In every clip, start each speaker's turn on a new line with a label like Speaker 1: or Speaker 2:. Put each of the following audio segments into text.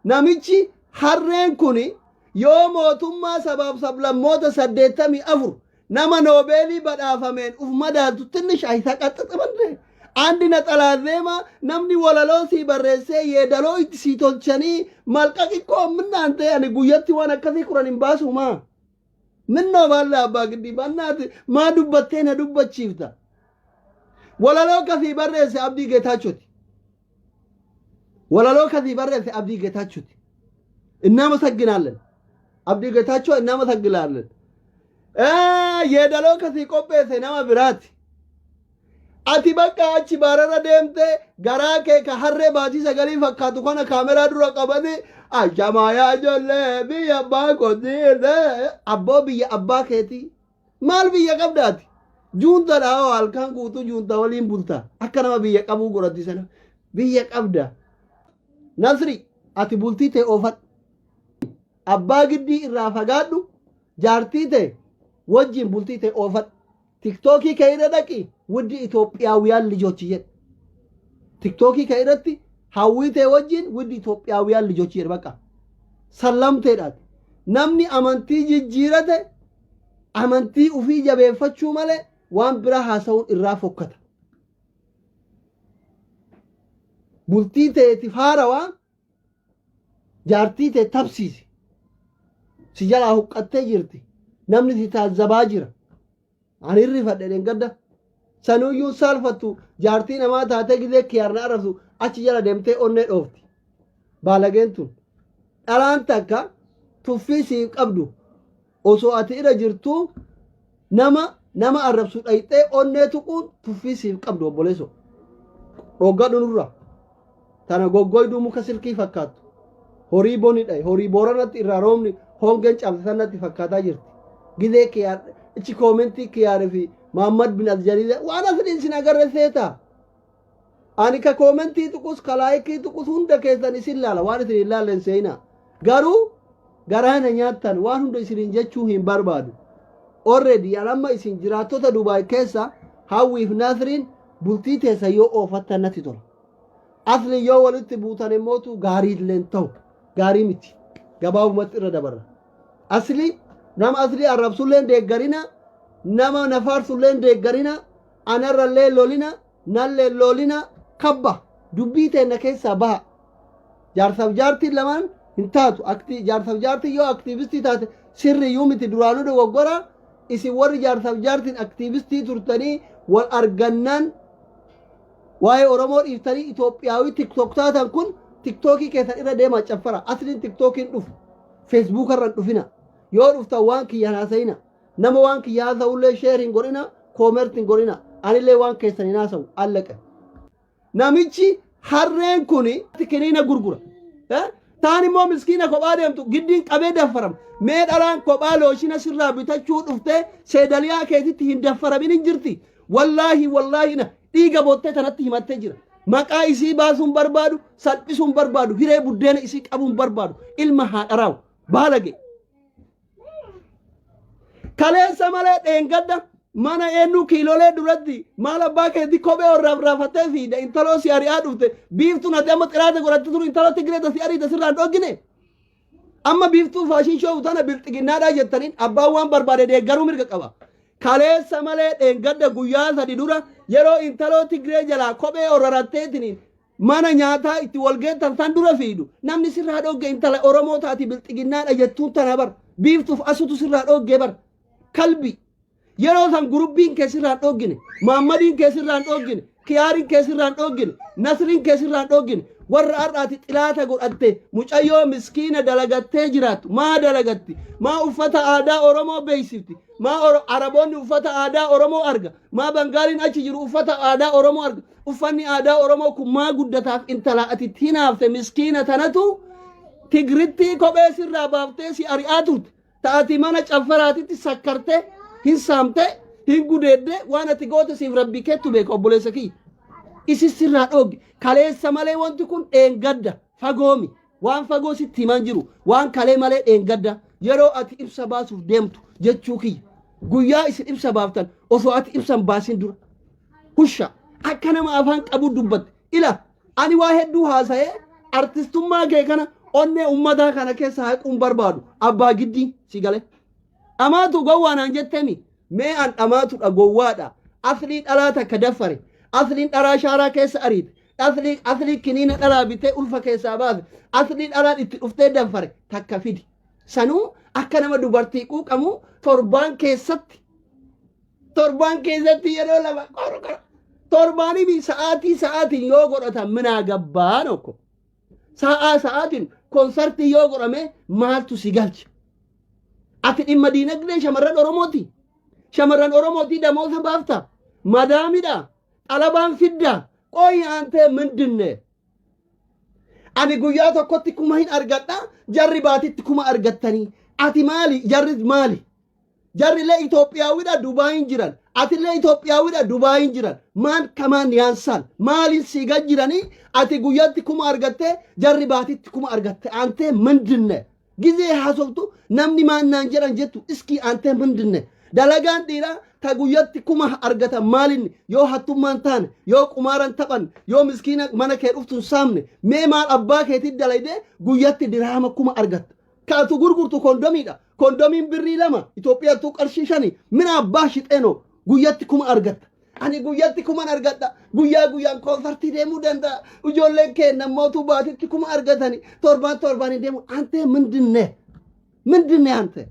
Speaker 1: Namichi harreen kun yoo mootummaa sabaaf sablammoota 84 nama noobeelii badhaafameen uf madaaltu tinnish ayitaqaxaxamanne andi naxalaa zeema namni walaloo sii barreessee yeedaloo itti sii tolchanii malqaqiqqoo minnaan ta'e ani guyyatti waan akkasii kuran hin baasuu maa minnoo baalla abbaa giddii bannaati maa dubbattee na dubbachiifta walaloo kasii barreesse Abdii Geetaachooti. Walaloo kasii barreesse Abdii Geetaachooti. እናመሰግናለን Abdii Geetaachoo እናመሰግናለን. Yeedaloo kasii qopheesse nama biraati. Ati bakka achi baararra deemte garaa kee ka harree baatii sagalii fakkaatu kana kaameraa dura qabani ashamaa yaa ijoollee biyya abbaa kootii abboo biyya abbaa keetii maal biyya qabdaati juunta dha halkan guutuu juunta waliin bulta akka nama biyya qabuu godhatti sana biyya qabda. Nasri ati bultii tee oofadhu abbaa giddii irraa fagaadhu jaartii tee wajjin bultii tee oofadhu tiktookii kee irra dhaqi ውድ ኢትዮጵያውያን ልጆች jedhe tiktookii kee irratti hawwii tee wajjin ውድ ኢትዮጵያውያን ልጆች jedhe bakka sallamteedhaati. Namni amantii jijjiirate amantii ufii jabeeffachuu malee waan biraa haasa'uun irraa fokkata. Bultii teetiif haarawaa jaartii tee tabsiisi. Si jalaa huqqattee jirti. Namni si taazzabaa jira. Ani rifadhe dheengadda. Sanuyyuu saalfattu jaartii namaa taatee gizee kiyaarna arrabsu achi jala deemtee onnee dhoofti. Baalageen tun. Dhalaan takka tuffii siif qabdu osoo ati irra jirtuu nama nama arrabsu dhayxee onnee tuquun tuffii siif qabdu obboleesso. Dhoggadhu nurra. Tana goggoyduu muka silkii fakkaattu. Horii boni dhaye horii booranatti irraa roobni hongeen cabse sanatti fakkaataa jirti. Gizee kiyaar ichi koomentii kiyaar fi Muhammad bin Azjariiza waan asliin isin agarre seeta. Ani ka koomentii tuqus ka laayikii tuqus hunda keessan isin laala waan isin hin laalle hin seeyina. Garuu garaa na nyaattan waan hunda isiniin jechuu hin barbaadu. Already an amma isin jiraattota Dubaay keessa Hawwiif Nasriin bultii teessan yoo oofattan natti tola. Asli yoo walitti buutan immootu gaarii illee hin ta'u. Gaarii miti. Gabaabumatti irra dabarra. Asli nama asli arrabsullee hin deeggarina. Nama na faarsullee hin deeggarina. Anarrallee lolina. Nallee lolina. Kabba dubbii teenna keessaa baha. Jaarsaaf jaartiin lamaan hin taatu. Akti jaarsaaf jaartiin yoo aktiivistii taate sirriyyuu miti duraanuu dogoggora. Isin warri jaarsaaf jaartiin aktiivistii turtanii wal argannaan waa'ee Oromoo dhiiftanii Itoophiyaawii tiktook taatan kun tiktookii keessan irra deemaa caffara. Asliin tiktookiin dhufu. Feesbuuka irra hin dhufina. Yoo dhuftan waan kiyya hin haasa'ina. Nama waan kiyya haasa'ullee share hin godhina, comment hin godhina. Anillee waan keessan hin haasa'u. Allaqe. Namichi harreen kun kiniina gurgura. Taan immoo miskiina kophaa deemtu giddiin qabee daffarama. Mee dhalaan kophaa looshina sirraa bitachuu dhuftee seedaliyaa keetitti hin daffaramin hin jirti. Wallaahi wallaahi na dhiiga boottee tanatti himattee jira. Maqaa isii baasuun barbaadu, salphisuun barbaadu, hiree buddeena isii qabuun barbaadu. Ilma haadharaawu. Baalage. Kaleessa malee dheengadda mana eenyu kiilolee duratti maal abbaa keetii kophee orraaf raafattee fiida intaloo si ari'aa dhufte biiftuun ati amma xiraata godhatte turu intaloo Tigireeta si ariite sirraan dhoggine. Amma biiftuu fashion show tana bilxiginnaadhaa jettaniin abbaan waan barbaade deeggaruu mirga qaba. Kaleessa malee dheengadda guyyaa 3 dura yeroo intaloo Tigiree jalaa kophee orraratteetiniin mana nyaataa itti wal geettan san dura fiidu namni sirraa dhogge intala Oromoo taati bilxiginnaadha jettuun tana bar biiftuuf asutu sirraa dhogge bar kalbi yeroo san gurubbiin kee sirraa dhoggine Maammadiin kee sirraa dhoggine Kiyaariin kee sirraa dhoggine Nasriin kee sirraa dhoggine warra har'aati xilaata godhatte mucayyoo miskiina dalagattee jiraattu maa dalagatti maa uffata aadaa Oromoo beeksifti maa Araboonni uffata aadaa Oromoo arga maa Bangaaliin achi jiru uffata aadaa Oromoo arga uffanni aadaa Oromoo kun maa guddataaf intala ati hinaafte miskiina tanatu Tigrittii kophee sirraa baaftee si ari'aa turte ta'ati mana caffaraatitti sakkarte hin saamte hin gudeedde waan ati goote siif rabbii keettu beeka obboleessa kiyya isi sirraa dhoogge kaleessa malee wanti kun dheengadda fagoomi waan fagoo sitti himan jiru waan kalee malee dheengadda yeroo ati ibsa baasuuf deemtu jechuu kiyya guyyaa isin ibsa baaftan osoo ati ibsan baasin dura husha akka nama afaan qabu dubbatte ila ani waa hedduu haasa'ee artistummaa kee kana Onnee ummataa kana keessa haquun barbaadu abbaa giddii si gale. Dhamaatu gowwaa naan jettemi. Mee an dhamaatudha gowwaadha. Aslii dhalaa takka daffare. Asliin dhalaa shaaraa keessa ariite. Aslii kiniina dhalaa bitee ulfa keessaa baase. Aslii dhalaan itti dhuftee daffare takka fidi. Sanuu akka nama dubartii quuqamu torbaan keessatti torbaan keessatti yeroo lama qorqora torbaanii fi sa'aatii sa'aatiin yoo godhatan minaa gabbaan okko. Sa'aa sa'aatiin konsartii yoo godhame maaltu si galcha? Ati dhimma diinagdee shamarran Oromooti. Shamarran Oromootii damoosa baafta. Madaamidha. Xalabaan fidda. Qoyi aantee mindinne. Ani guyyaa tokkotti kuma hin argadha. Jarri baatitti kuma argattanii. Ati maali? Jarri maali? Jarrillee Itoophiyaawidha Dubaayin jiran. Atillee Itoophiyaawidha Dubaayin jiran. Maan kamaan yaansaan maaliin sii gad jiranii ati guyyaatti kuma argattee jarri baatitti kuma argatte aantee mindinne. Gizee haasoftu namni maan naan jedhan jettu iskii aantee mindinne. Dalagaan dhiiraa ta guyyatti kuma argatan maalinni yoo hattummaan taane yoo qumaaran taphan yoo miskiina mana kee dhuftu hin saamne mee maal abbaa keetii dalaydee guyyatti diraama kuma argatta. Ka atu gurgurtu kondomiidha. Kondomiin birrii 2, Itoophiyaattuu qarshii 5, mina abbaa shixeenoo guyyatti kuma argatta. Ani guyyatti kuman argadha. Guyyaa guyyaan koonsartii deemuu danda'a. Ijoolleen keenna mootuu baatitti kuma argatani. Torbaan torbaan hin deemu. Antee mindinne? Mindinne antee?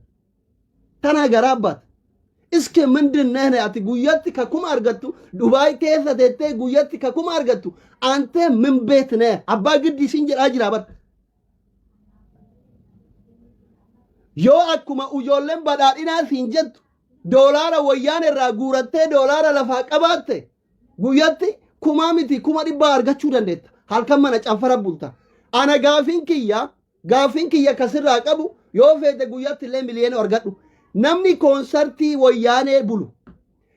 Speaker 1: Tanaa garaa abbaat. Iske mindinne ati guyyatti ka kuma argattu Dubaay keessa teettee guyyatti ka kuma argattu antee min beetne abbaa giddi isin jedhaa jira bar. Yoo akkuma ijoolleen badhaadhinaa siin jettu doolaara wayyaan irraa guurattee doolaara lafaa qabaatte guyyatti kumaa miti kuma dhibbaa argachuu dandeetta. Halkan mana canfara bulta. Ana gaaffiin kiyya kasirraa qabu yoo feete guyyatti illee miliyoona argadhu. Namni koonsartii wayyaanee bulu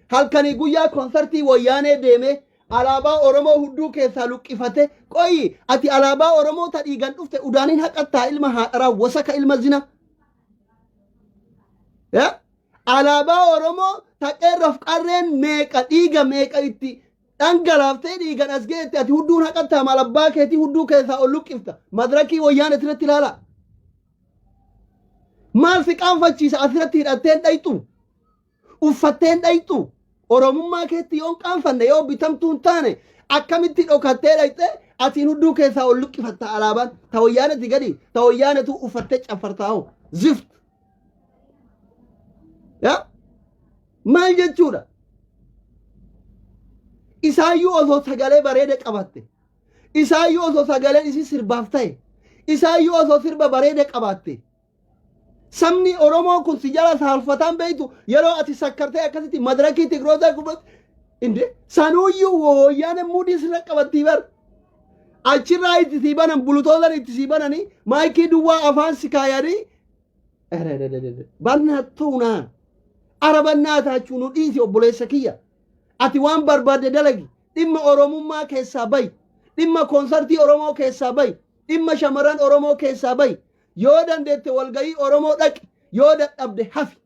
Speaker 1: halkanii guyyaa koonsartii wayyaanee deemee alaabaa Oromoo hudduu keessaa luqqifate qoyi ati alaabaa Oromoo ta dhiigan dhufte udaaniin haqattaa ilma haadharaa wasaka ilma zina. Alaabaa Oromoo ta qeerroof qarreen meeqa dhiiga meeqa itti dhangalaaftee dhiigan as geette ati hudduun haqattaa maal abbaa keetii hudduu keessaa ol luqqifta madirakii wayyaan asirratti ilaala. Maal si qaanfachiisa asirratti hidhatteen dhayxu? Uffatteen dhayxu oromummaa keetti yoon qaanfanne yoo bitamtuu hin taane akkamitti dhokattee dhayxe atiin hudduu keessaa ol luqqifatta alaabaan ta wayyaanati gadi ta wayyaanatu uffattee caffartaa hoo zift yaa maal jechuudha isaayyuu osoo sagalee bareeda qabatte isaayyuu osoo sagaleen isii sirbaaf ta'e isaayyuu osoo sirba bareeda qabaatte Sabni Oromoo kun si jala saalfataan beektu yeroo ati sakkartee akkasitti madirakii Tigrootaa gubbatti inde sanuuyyuu wayyaaneen muudii sirra qabattii bar. Achirraa itti sii banan bulutootan itti sii bananii maayikii duwwaa afaan si kaayanii barnaattuunaa arabannaa taachuu nu dhiisi obboleessa kiyya. Ati waan barbaadde dalagi dhimma Oromummaa keessaa bayi dhimma koonsartii Oromoo keessaa bayi dhimma shamarran Oromoo keessaa bayi. Yoo dandeette walgahii Oromoo dhaqi, yoo dadhabde hafi.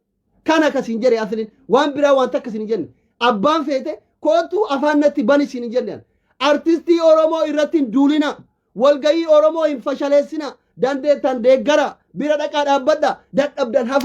Speaker 1: Kana ka siin jedhe asliin waan biraa waan takka siin hin jenne. Abbaan feete koottuu afaan natti bani siin hin jenne. Artistii Oromoo irratti hin duulina. Walgahii Oromoo hin fashaleessina. Dandeettan deeggara. Bira dhaqaa dhaabbadha. Dadhabdan hafa.